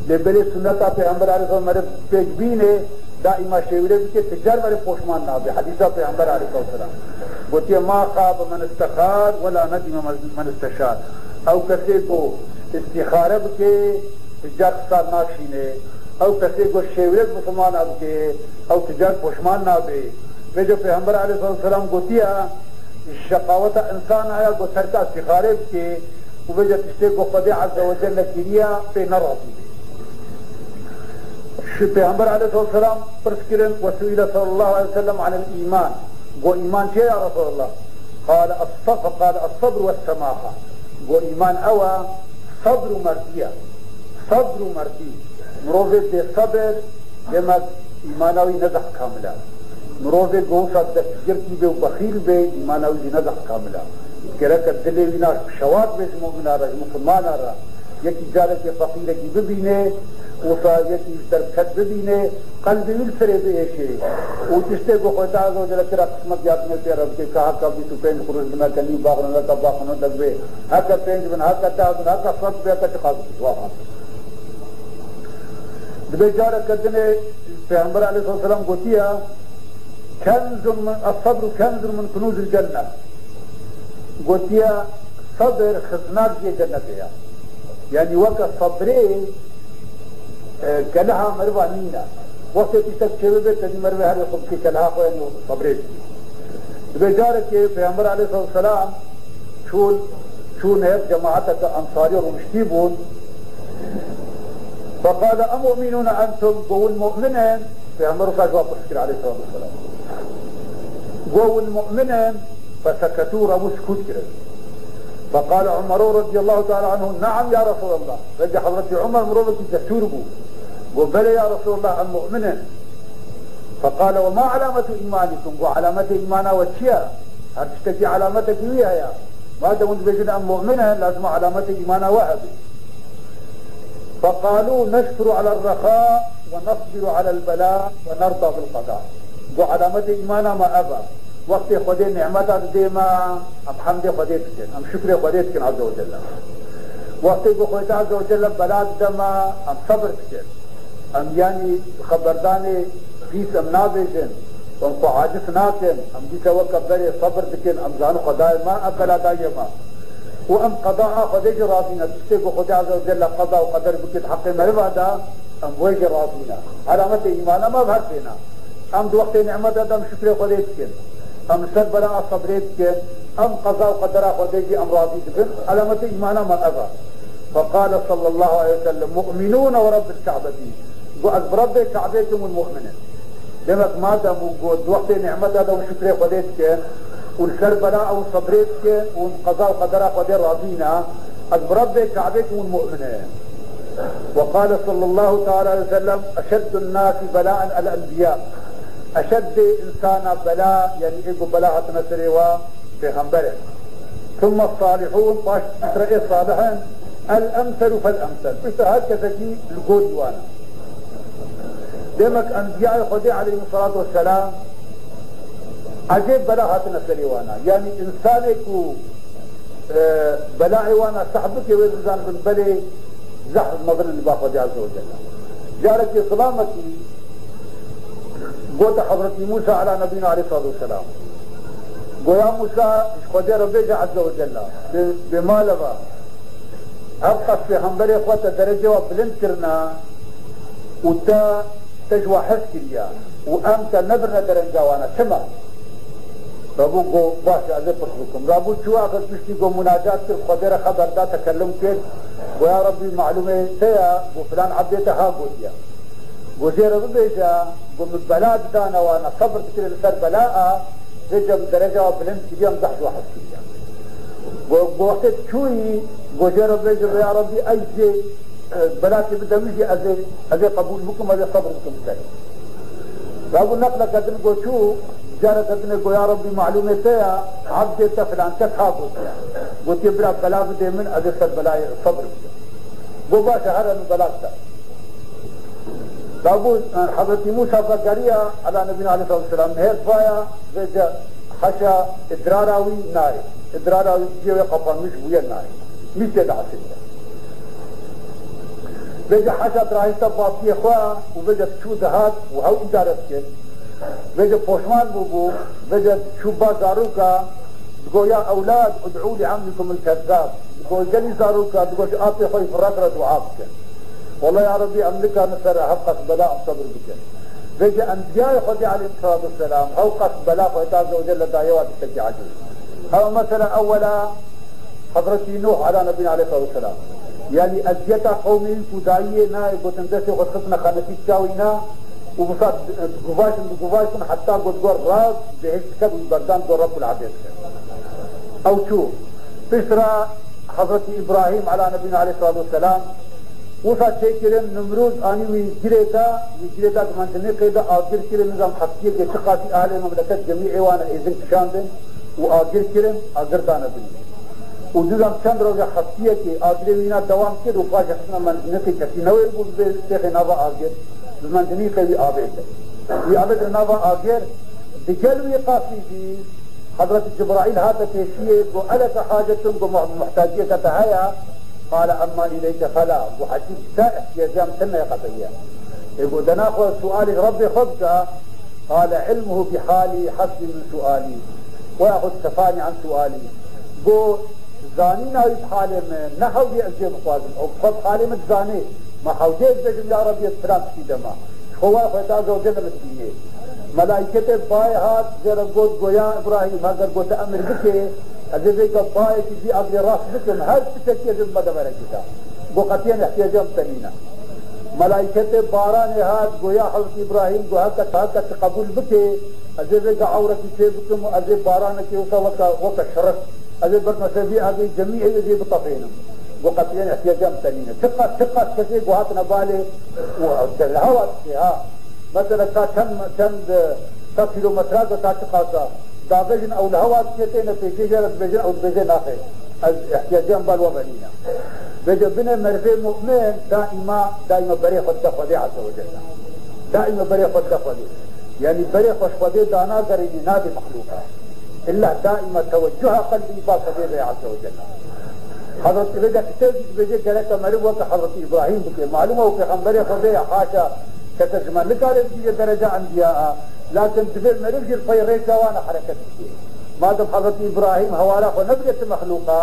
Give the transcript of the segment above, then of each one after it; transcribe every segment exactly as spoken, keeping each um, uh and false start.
Lê belê sunneta Pêxember aleyhisselam meriv pêk bîne, daîma şêwirê bike, ti car berê poşman nabe. Hedîsa Pêxember aleyhisselam. Gotiye, "Ma xabe men istexar we la nedîme men, men isteşar." Ew kesê ku îstîxare bike, ti car xisar nakşîne. Ew kesê ku şêwirê bi misilmana bike, ew ti car poşman nabe. Vêca Pêxember aleyhisselam gotiye, şeqaweta însana ya ku terka îstîxarê bike, û vêca tiştê ku Xwedê Azze ve Celle kiriye, pê nerazî be. Ji Pêxember aleyhisselam pirs kirin, "Ve suîle sallallahu aleyhi ve sellem anil îman." Got, "Îman çi ye ya Resulallah?" Qale, "Es-, feqale, es-sabr ve semaha." Got, "Îman ew e, sebr û merdî ye." Sebr û merdî. Mirovê bê sebir, demek îmana wî ne zehf kamil e. Mirovê ku wisa destgirtî bê û bexîl bê, îmana wî jî ne zehf kamil e. Gereke dilê wî na şewat bê ji mumina re, ji misilmana re. Yekî carekê feqîrekî bibîne, wisa yekî ji derket bibîne, qelbê wî li serê biêşê. Û tiştê ku Xwedê Azze ve Celle kira qismet, ya dinê pê re bike, ka heka bîst û pênc quruş bine, ke nî baxin, heka baxin, heka bê, heka pênc bin, heka deh bin, heka sed bin, heka çiqas bin, wa xas. Dibê careke dinê Pêxember aleyhisselam gotiye, "Kenzun min, es-sabru kenzun min kunuzil cenne." Gotiye, "Sabir xizinak jê cennetê ye." Yanî weke sabrê, e, keleha meriva nîne. Wextê tiştek çêbibe, tedî merivê herê xwe bike keleha xwe, yanî sabrê bike. Dibê carekê Pêxember aleyhisselam çûn, çûn hêv cemaeteke ensarî rûniştî bûn. Feqale, "Emu'minûne entum?" Got, "Hûn mu'min in?" Pêxember wisa ji wan pirs kir aleyhisselatu vesselam. Got, "Hûn mu'min in?" Feseketû, rabû sukût kirin. Feqale Umeru radiyallahu teala anhu, "Ne'am ya Resulallah." Vêca Hezretî Umer mirovekî cesûr bû. Got, "Belê ya Resulallah, em mu'min in." Feqale, "Ve ma alametu îmanikum?" Got, "Alametê îmana we çi ye? Her tiştekî alametekî wî heye. Madem hûn dibêjin em mu'min in, lazim e alametê îmana we hebe." Feqalû, "Neşkuru alel rexa ve nesbiru alel bela ve nerda bil qeda." Got, "Alametê îmana me ev e. Wextê Xwedê nîmeta didê me, em hemdê Xwedê dikin, em şukrê Xwedê dikin Azze ve Celle. Wextê ku Xwedê Azze ve Celle bela dide me, em sebir dikin. Em, yanî, xeberdanê pîs em nabêjin, em xwe aciz nakin, em dîsa weke berê sebir dikin, em zanin Xwedayê me ev bela daye me. Û em qedaa Xwedê jî razî ne. Tiştê ku Xwedê Azze ve Celle qeza û qeder bike di heqê meriva de, em wê jî razî ne. Alametê îmana me ev her sê ne. Em di wextê nîmeta de em şukrê Xwedê dikin. Em li ser belaya sebrê dikin. Em qeza û qedera Xwedê jî em razî dibin. Alametê îmana me ev e." Feqale sallallahu aleyhi ve sellem, "Mu'minûne ve Rabbil Ka'betî." Got, "Ez bi Rebbê Ka'bê kim hûn mu'min in." Demek madem hûn got, di wextê nîmeta de hûn şukrê Xwedê dikin, hûn li ser bela hûn sebrê dikin, hûn qeza û qedera Xwedê razî ne, ez bi Rebbê Ka'bê kim hûn mu'min in. Ve qale sallallahu teala aleyhi ve sellem, "Eşeddun nasi belaen el enbiya." Eşeddê însana bela, yanî ê ku bela hatine serê wa, pêxember in. Thumme salihûn, paş îsra ê salih in, el emselu fel emsel. Îsra her kesekî li gorî wan e. Demek enbiyayê Xwedê aleyhîmûsselatu wesselam ecêb bela hatine serê wan e. Yanî însanê ku, e, belayê wan e seh bike, wê bizanibin belê zehf mezin in li ba Xwedê Azze ve Celle. Carekê zilamekî gote Hezretî Mûsa ala nebîna aleyhîsselatu wesselam. Goya Mûsa, ji Xwedê re bêje Azze ve Celle, bê, bê male ve. Ev qas pêxemberê xwe te derecê we bilind kirine û te, te ji we hez kiriye û em te nebirine derenca wan e. Çima? Rabû got, "Baş e, ez ê pirs bikim." Rabû çû axir piştî got munacat kir, Xwedê re xeber da, tekellum kir. Got, "Ya Rebbî, malûmê te ye, got filan ebdê te ha gotiye." Got, "Jê re bibêje, got min bela didane wana, sebir dikire li ser bela a, vêca min dereca wa bilind kiriye, min zehf ji wa hez kiriye." Got, got, "Wextê tu çûyî, got jê re bêje, got ya Rebbî, ey jê, e, belatê bide min jî, ez ê, ez ê qebûl bikim, ez ê sebir bikim li serê." Rabû neqleke din got çû, careke dinê got, "Ya Rebbî, malûmê te ye, ebdê te filan kes ha gotiye." Gotiye, "Bira bela bidê min, ez ê ser belayê sebir bikim." Got, "Baş e, here min bela bide." Dabû, e, Hezretî Mûsa vegeriya, ala nebîna aleyhîsselatu wesselam, nihêrt vaya, vêca heşa idrara wî nayê. Idrara wî cihê wê qapanmiş bûye, nayê. Mî tê de esir e. Vêce haşa dirahîşta bapiyê xwe û vêce çû dihat û hew îdare dikir. Vêce poşman bûbû, vêce çû ba zaroka, digo, "Ya ewlad, ud'û li emmikum el-kezzab." Digo, "Gelî zaroka," digo, "ji apê xwe yî firaq re dua bikin. Wela ya Rebî, em nikarin ser hev qas bela em sebir bikin." Vêce enbiyayê Xwedê aleyhî selatu weselam hew qas bela Xwedê Azze ve Celle daye wa tiştekî ecêb. Hewa mesela ewela Hezretî Nuh ala nebîna aleyhî selatu weselam. Yanî eziyeta qewmê wî ku dayiyê nayê, gotin destê xwe xistine xanetî çawî na û wisa diguvaşin, diguvaşin heta got gor rast bihişt diket û berdan gor Rebbul Ebed diket. Ew çû. Piştre Hezretî Îbrahîm ala nebîna aleyhî selatu weselam wisa çêkirin, Nimrûd anî wî girê de, wî girê de di mendinîqê de agir kirin, nizam heftiyekê çiqasî ehlê memleket cemî ê wan êzing kişandin û agir kirin, agir dane binî. Û dizam çend roja heftiyekê agirê wîna dewam kir û paşê xistine mendinîqê kesî newêr bû bibê têxê nava agir, bi mendinîqê wî avêt. Wî avêt nava agir, digel wî qasî jî Hezretî Cibraîl hate pêşiyê, got, "Eleke hacetun?" Got, "Muh-, muhtaciyeke te heye?" Qale, "Emma îleyke fela." Got, "Hecî te ihtiyacê min tune qeteye." Ê got, "Dena xwe sualê Rebbê xwe bike." Qale, "Ilmuhu bi halî hasbî min sualî. Ve yaxud kefanî an sualî." Got, "Zanîna wî bi halê min, ne hewlî ez jê bixwazim. Ew bi xwe bi halê min dizanê. Ma hewlî ez bêjim, ya Rebbî, ez filan tiştî de me. Ji xwe wa Xwedê Azze ve Celle min dibînê." Melaîketê bayê hat, jê re got, got, "Ya Îbrahîm, heger got te emir bike, ez ê vêga bayekî vî agirê rast bikim, her tiştekî ez ê bime deverekê de." Got, "Qetiyên ihtiyacê min te nîne." Melaîketê baranê hat, got, "Ya Hezretî Îbrahîm, got heke, heke tu qebûl bike, ez ê vêga ewrekî çê bikim û ez ê baranekê wisa weke, weke şirik, ez ê berdime ser vî agirê cemî ê ez ê bitefênim." Got, "Qetiyên ihtiyacê min te nîne." Çiqas, çiqas kesê got hatine balê û te li hewa dikê ha. Mesela ta çend, çend, e, sed kîlometre de ta çiqasa. Davêjin ew li hewa dikê têne pêşê jê re dibêjin ew dibêje naxê. Ez ihtiyacê min bal we ve nîne. Vêce binê merivê mu'min daîma, daîma berê xwe dide Xwedê Azze ve Celle. Daîma berê xwe dide Xwedê. Yanî berê xwe ji Xwedê danagerînî nadê mexlûqa. Îlla daîma teweccuha qelbî ba Xwedê ve Azze ve Celle. Hezretî vêca kitêb jî dibêje gereke meriv weke Hezretî Îbrahîm bike. Malûm e û pêxemberê Xwedê ye, haşa kese ji me nikare bigihîje dereca enbiya a. Lakin divê meriv jî li pey rêça wan a hereket bike. Madem Hezretî Îbrahîm hewara xwe nebigê ti mexlûqa,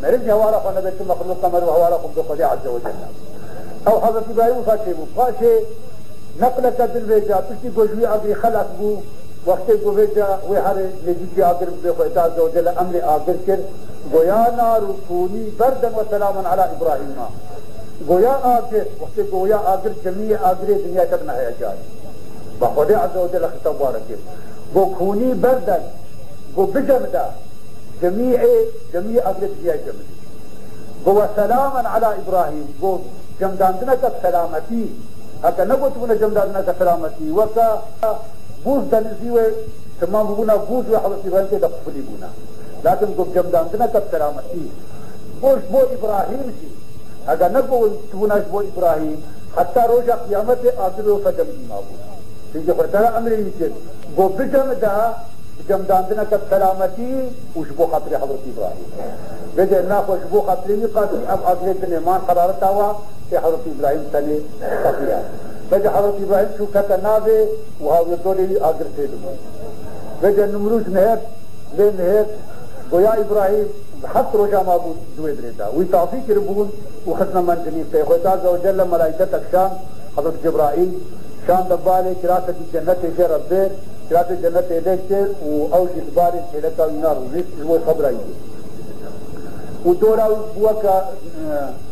meriv jî hewara xwe nebê ti mexlûqa, meriv hewara xwe bidê Xwedê Azze ve Celle. Ew Hezretî Îbrahîm wisa çêbû. Paşê neqleke din vêca, piştî ku ji wî agirî xelas bû, wextê ku vêca wê herê nêzîkî agir bibê, Xwedê Azze ve Celle emrê agir kir, got, "Ya naru kûnî berden ve selamen ala Îbrahîma." Got, "Ya agir", wextê got, "Ya agir", cemiyê agirê dinyayê ketine heyecanê. Ba Xwedê Azze ve Celle xitab ware kir. Got, "Kûnî berden", got, "Bicemide." Cemiyê, cemiyê agirê dinyayê cemidî. Got, "Ve selamen ala Îbrahîm." Got, "Cemdandineke bi selametî." Heke negotibûne cemdandineke selametî, weke bûz denizî wê temam bûbûna, bûz wê Hezretî Îbrahîm tê de qufilî bûna. Lakin got, "Cemdandineke bi selametî." Got, "Ji bo Îbrahîm jî." Heke negotibûna ji bo Îbrahîm, heta roja qiyametê agir wê fedemdî mabû. Çimkî Xwedê Teala emrê wî kir. Got, "Bicemide." Bi cemdandineke bi selametî û ji bo xatirê Hezretî Îbrahîm. Vêce naxwe ji bo xatirê wî qasî ev agirê dinê man, herareta wa ê Hezretî Îbrahîm tenê qetiya. Vêce Hezretî Îbrahîm çû kete navê û hawîrdorê wî agir tê dibû. Vêce Nimrûz nihêt, lê nihêt, got, "Ya Îbrahîm, heft roja mabû di wê birê de." Wî tazî kiribûn û xistine mendinî pê. Xwedê Azze ve Celle melaîketek şand, Hezret Cibraîl, şande balê, kiratê di cennetê jê re bir, kiratê cennetê lê kir û ew jî li barê çêleka wîna rûnişt ji bo xebra wî. Û dora wî bû weke, e,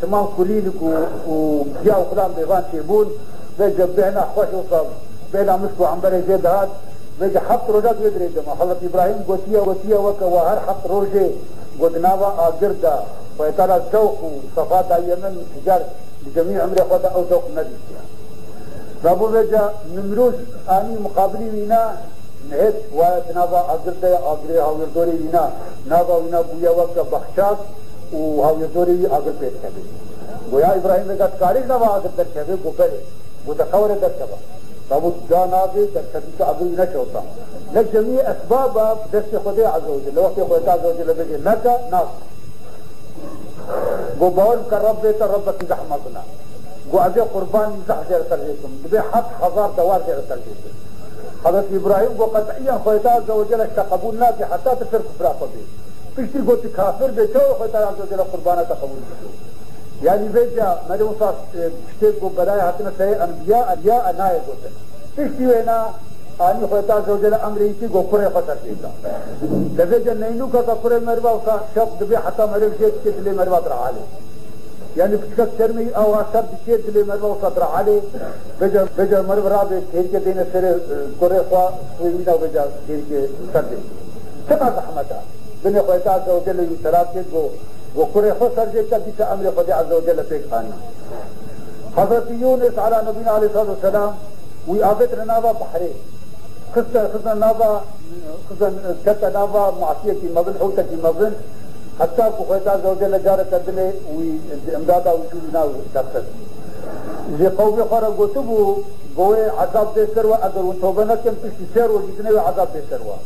timam kulîlik û, û giya û xilan bêvan çêbûn, vêce bêhna xweş wisa bêhna misk û emberê jê dihat, vêce heft roja di wê birê de ma. Hezret Îbrahîm gotiye, gotiye weke wa her heft rojê got di nava agir de, Xwedê Teala zewq û sefa daye min, jiger di cemî emrê xwe de ew zewq nedîtiye. Rabû vêca Nimrûz anî muqabilî wîna nihêt, wa di nava agir de ye, agirê hawîrdorê wîna, nava wîna bûye weke bexçak û hawîrdorê wî agir pê dikeve. Go ya Îbrahîm, vêca dikarî ji nava agir derkevê? Go belê. Go de qewere derkeve. Rabû da navê derkevî ke agir wî neçewta. Ne cemî esbaba bi destê Xwedê Azze ve Celle. Wextê Xwedê Azze ve Celle bêje neke, nas. Go bawer bike Rebbê te Rebbekî zehmet ne. Got, "Ez ê qurban nîzeh jê re serjê bikim. Dibê heft hezar dewar jê re serjê bikim." Hezretî Îbrahîm got, "Qet'iyen Xwedê Azze ve Celle ji te qebûl nake heta tu fêr kufra xwe bê." Piştî got, "Tu kafir bê, çawa Xwedê Azze ve Celle qurbana te qebûl bike?" Yanî vêca merê wisa, e, tiştê ku belayê hatine serê enbiya, enbiya nayê gotin. Piştî wêna anî Xwedê Azze ve Celle emrê wî kir, got, "Kurê xwe serjê bike." Lê vêca neynûka ke kurê meriva wisa şev dibe heta meriv jê dike dilê meriva direhale. Yanî piçkek termê awa ser dike dilê meriva wisa direhale. Vêca, vêca meriv rabe têrikê deyne serê, e, kurê xwe, wê wîna vêca têrikê ser dê. Çiqas zehmet e. Binê Xwedê Azze ve Celle wî selam kir, got, got, "Kurê xwe serjê bike," dîsa emrê Xwedê Azze ve Celle pêk anî. Hezretî Yûnis ala nebîna aleyhissalatu vesselam, wî avêtine nava behrê. Xiste, xiste nava, xiste, kete nava masiyekî mezin, hewtekî mezin, heta ku Xwedê Azze ve Celle careke dinê wî imdada wî çû nav derket. Ji qewmê xwe re gotibû, got, "Wê ezab bê ser we, eger hûn tobe nekin, piştî sê rojî dinê wê ezab bê ser we."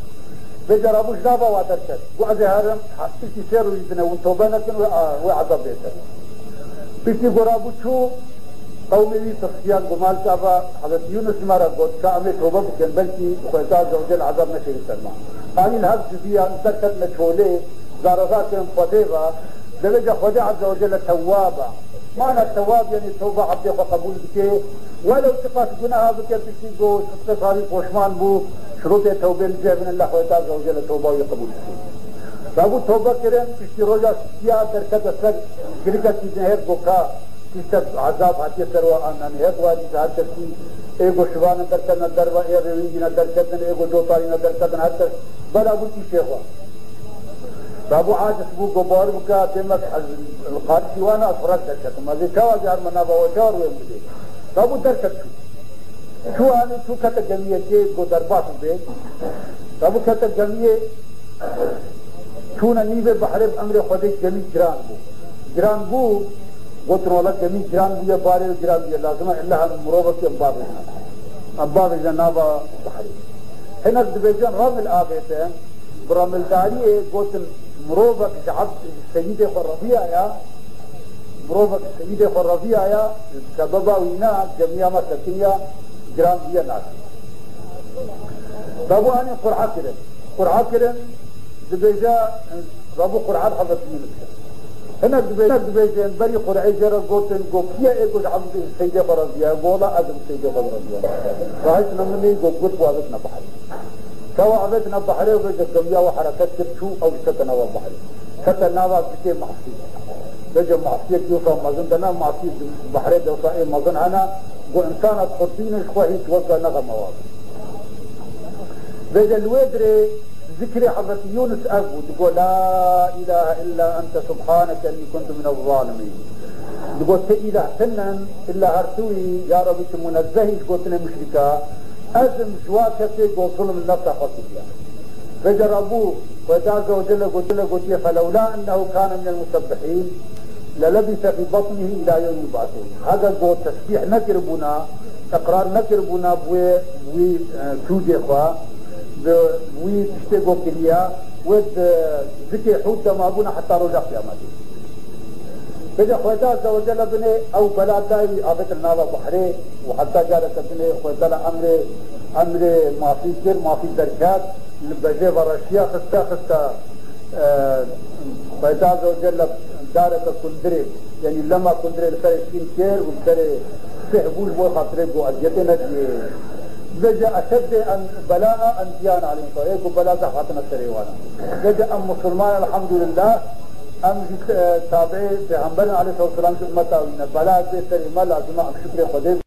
Vêca rabû ji nava wa derket. Got, "Ez ê herim, piştî sê rojî dinê hûn tobe nekin, wê, wê ezab bê ser we." Piştî got rabû çû, qewmê wî tirsiyan, got, "Malka va Hezretî Yûnis me re got ka em ê tobe bikin, belkî Xwedê Azze ve Celle ezab neşêne ser me." Anîn hev civiyan derketine çolê, zarezar kirin Xwedê ve, devêca Xwedê Azze ve Celle tewwab e. Mana tewwab, yanî tewba ebdê xwe qebûl dike, welew çiqas guneha bike, piştî got, sixte salî poşman bû, şurûtê tewbê li cih bine, lê Xwedê Azze ve Celle tewba wî qebûl dike. Rabû tewbe kirin, piştî roja sisiya derkete ser girikekî nehêr, got ka tiştek ezab hatiye ser we ananî. Her warî her kesî ê ku şivanin derketine derve, ê rêwîngîne derketin, ê ku cotarîne derketin, her kes bela bû tîşê xwe. Rabû aciz bû, got, "Bawer bike, dêmek ez li qarîşî wan e, ez xwe red derketim. Ez ê çawa jî herime nava we, çawa rûyê min bidê?" Rabû derket çû. Çû anî çû kete gemiyekê, got, "Derbas bibe." Rabû kete gemiyê, çûne nîvê behrê, bi emrê Xwedê gemî giran bû. Giran bû, gotin, "Wela gemî giran bûye, barê wê giran bûye, lazim e illa em mirovekî em bavêjin. Em bavêjin nava behrê." Hinek dibêjin remil avête, bi remildariyê gotin, "Mirovek ji ebd, ji seyîdê xwe reviyaye, mirovek ji seyîdê xwe reviyaye, sebeba wî ne, gemiya me sekiniya, giran bûye, nake." Rabû anî qur'a kirin. Qur'a kirin, dibêje, rabû qur'a Hezretî Yûnis kir. Hinek dibê-, hinek dibêjin, berî qur'ê jê re gotin, got, "Kî ye ê ku ji ebd, ji seyîdê xwe reviyaye?" Got, "Wela ez im seyîdê xwe reviyaye." Rahiştine min ê got, got, û avêtine behrê. Çawa avêtine behrê, vêca gemiya we hereket kir, çû, ew jî kete nava behrê. Kete nava zikê Masî. Vêca Masiyekî wisa mezin de ne, Masî behrê de wisa ê mezin hene, got, "Însan ez xurtînim, ji xwe hîç weke nexeme wa." Vêca li wê dirê zikrê Hezretî Yûnis ev bû, digot, "La ilahe illa ente subhaneke innî kuntu minez zalimîn." Digot, "Ti îlah tinin, illa her tu yî, ya Rebî, tu munezzeh î ji gotinê muşrîka, ez im ji wa kesê ku zulm li nefsa xwe kiriye." Vêca rabû, Xwedê Azze ve Celle gotiye, gotiye, "Felewla ennehu kane minel musebbihîn, lelebise fî betnihi îla yewmî yub'esûn." Hege ku tesbîh nekiribûna, iqrar nekiribûna bi wê, wî, e, sûcê xwe, bi wî tiştê ku kiriye, wê di zikê Hûd de mabûna heta roja qiyametê. Vêca Xwedê Azze ve Celle binê ew bela dayî avêtin nava behrê û heta careke dinê Xwedê Teala emrê, emrê Masî kir, Masî derket, li bejê ve reşiya xiste, xiste, e, Xwedê Azze ve Celle dareke kundirê, yanî lema kundirê li serê şîn kir û li serê sih bû, ji bo xatirê ku eziyetê nediyê. Vêca eşeddê en-, belaa enbiyana aleyhîm selam, ê ku bela zehf hatine serê wan. Vêca em musulman, elhamdulillah, em jî, e, tabiê Pêxemberin aleyhissalatu vesselam, jî ummeta wî ne. Bela bê serê me, lazim e em şukrê Xwedê